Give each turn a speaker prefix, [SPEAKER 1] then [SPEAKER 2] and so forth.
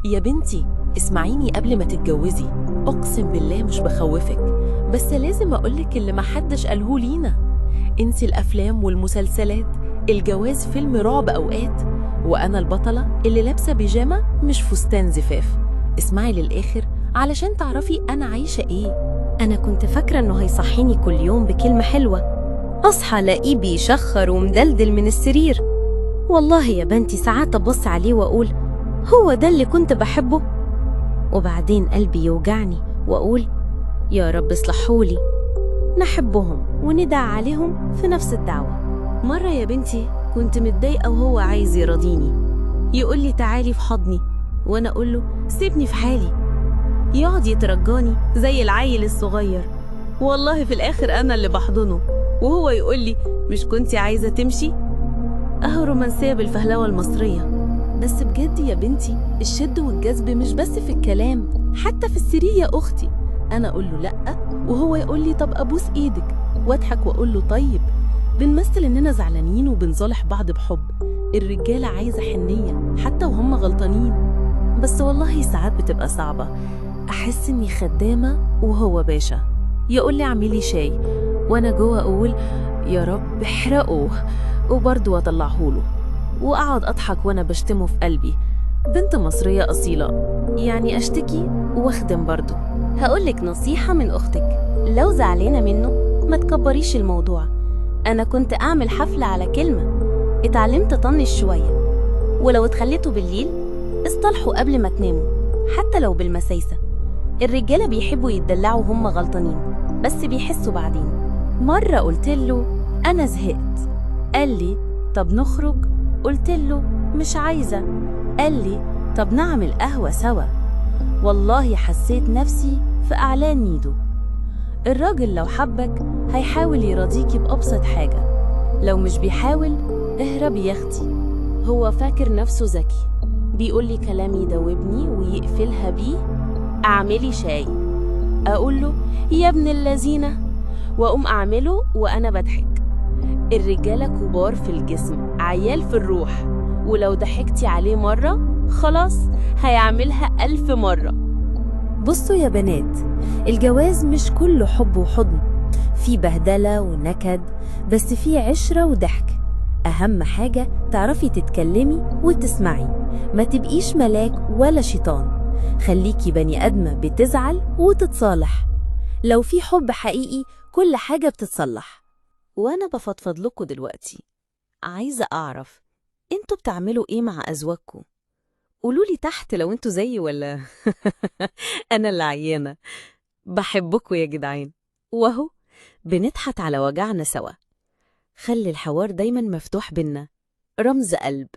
[SPEAKER 1] يا بنتي اسمعيني قبل ما تتجوزي، أقسم بالله مش بخوفك، بس لازم أقولك اللي محدش قاله لينا. انسي الأفلام والمسلسلات، الجواز فيلم رعب أوقات، وأنا البطلة اللي لابسة بيجامة مش فستان زفاف. اسمعي للآخر علشان تعرفي أنا عايشة إيه.
[SPEAKER 2] أنا كنت فاكرة إنه هيصحيني كل يوم بكلمة حلوة، أصحى ألاقيه بيشخر ومدلدل من السرير. والله يا بنتي ساعات أبص عليه وأقول هو ده اللي كنت بحبه، وبعدين قلبي يوجعني وأقول يا رب اصلحولي. نحبهم وندعي عليهم في نفس الدعوة.
[SPEAKER 3] مرة يا بنتي كنت متضايقة وهو عايز يراضيني، يقول لي تعالي في حضني، وأنا أقول له سيبني في حالي. يقعد يترجاني زي العيل الصغير، والله في الآخر أنا اللي بحضنه، وهو يقول لي مش كنتي عايزة تمشي؟ أهو رومانسية بالفهلوة المصرية.
[SPEAKER 1] بس بجد يا بنتي الشد والجذب مش بس في الكلام، حتى في السرير يا أختي. أنا أقول له لأ وهو يقول لي طب أبوس إيدك، وأضحك وأقول له طيب. بنمثل إننا زعلانين وبنصالح بعض بحب. الرجالة عايزة حنية حتى وهم غلطانين.
[SPEAKER 3] بس والله ساعات بتبقى صعبة، أحس إني خدامة وهو باشا. يقول لي اعملي شاي وأنا جوه أقول يا رب احرقه، وبرضه أطلعهوله، وأقعد أضحك وأنا بشتمه في قلبي. بنت مصرية أصيلة، يعني أشتكي وأخدم برضه.
[SPEAKER 2] هقولك نصيحة من أختك، لو زعلانة منه ما تكبريش الموضوع. أنا كنت أعمل حفلة على كلمة، اتعلمت أطنش شوية. ولو اتخليتوا بالليل اصطلحوا قبل ما تناموا، حتى لو بالمسايسة. الرجالة بيحبوا يتدلعوا وهم غلطانين، بس بيحسوا بعدين.
[SPEAKER 3] مرة قلت له أنا زهقت، قال لي طب نخرج، قلت له مش عايزة، قال لي طب نعمل قهوة سوا. والله حسيت نفسي في أعلان نيدو. الراجل لو حبك هيحاول يراضيكي بأبسط حاجة، لو مش بيحاول اهربي يا اختي. هو فاكر نفسه ذكي، بيقول لي كلام يدوبني ويقفلها بيه. اعملي شاي، اقول له يا ابن اللذينه، واقوم اعمله وانا بضحك. الرجاله كبار في الجسم، عيال في الروح، ولو ضحكتي عليه مره خلاص هيعملها 1000 مرة.
[SPEAKER 4] بصوا يا بنات، الجواز مش كله حب وحضن، في بهدلة ونكد، بس في عشرة وضحك. أهم حاجة تعرفي تتكلمي وتسمعي، ما تبقيش ملاك ولا شيطان، خليكي بني آدمة بتزعل وتتصالح. لو في حب حقيقي كل حاجة بتتصلح.
[SPEAKER 3] وأنا بفضفض لكم دلوقتي، عايزة أعرف انتوا بتعملوا إيه مع أزواجكم؟ قولولي تحت لو انتوا زيي ولا أنا اللي عيانة. بحبكوا يا جدعان، وأهو بنضحك على وجعنا سوا. خلي الحوار دايما مفتوح بينا. رمز قلب.